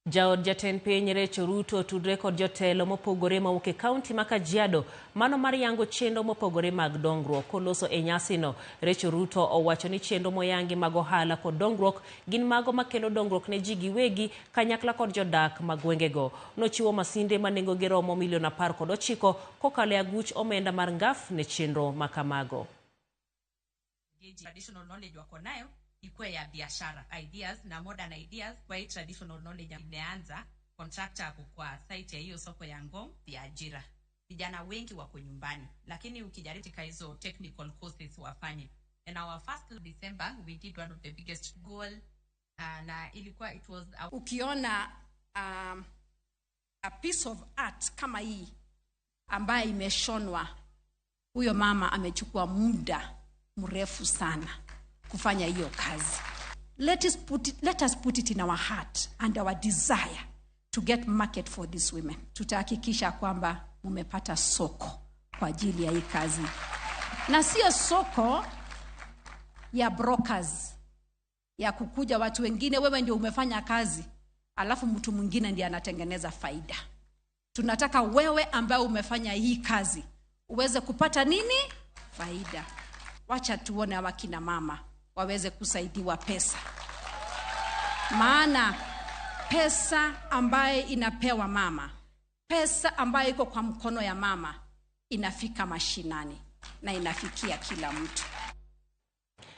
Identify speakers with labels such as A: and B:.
A: Jaod jatend piny Rachel Ruto otudre kod jotelo mopogore mawuok e kaunti ma Kajiado mano mar yango chenro mopogore mag dongruok. Koloso e nyasino, Rachel Ruto owacho ni chenro moyangi mag ohala kod dongruok gin mago makelo dongruok ne ji giwegi kanyakla kod jodak ma gwengego. Nochiwo masinde ma nengogi romo milion 19 kokalo e aguch omenda mar NGAAF ne chenro makamago.
B: Traditional knowledge wako nayo ikuwe ya biashara ideas na modern ideas. Kwa hii traditional knowledge imeanza, contractor ako kwa site ya hiyo soko ya Ngong ya ajira. Vijana wengi wako nyumbani, lakini ukijaribu katika hizo technical courses wafanye. And our first December we did one of the biggest goal, na ilikuwa it was a
C: Ukiona a piece of art kama hii ambayo imeshonwa, huyo mama amechukua muda mrefu sana kufanya hiyo kazi. Let us put it in our heart and our desire to get market for these women. Tutahakikisha kwamba mumepata soko kwa ajili ya hii kazi, na sio soko ya brokers ya kukuja watu wengine, wewe ndio umefanya kazi alafu mtu mwingine ndiye anatengeneza faida. Tunataka wewe ambaye umefanya hii kazi uweze kupata nini? Faida. Wacha tuone hawa kina mama waweze kusaidiwa pesa, maana pesa ambaye inapewa mama, pesa ambayo iko kwa mkono ya mama inafika mashinani na inafikia kila mtu.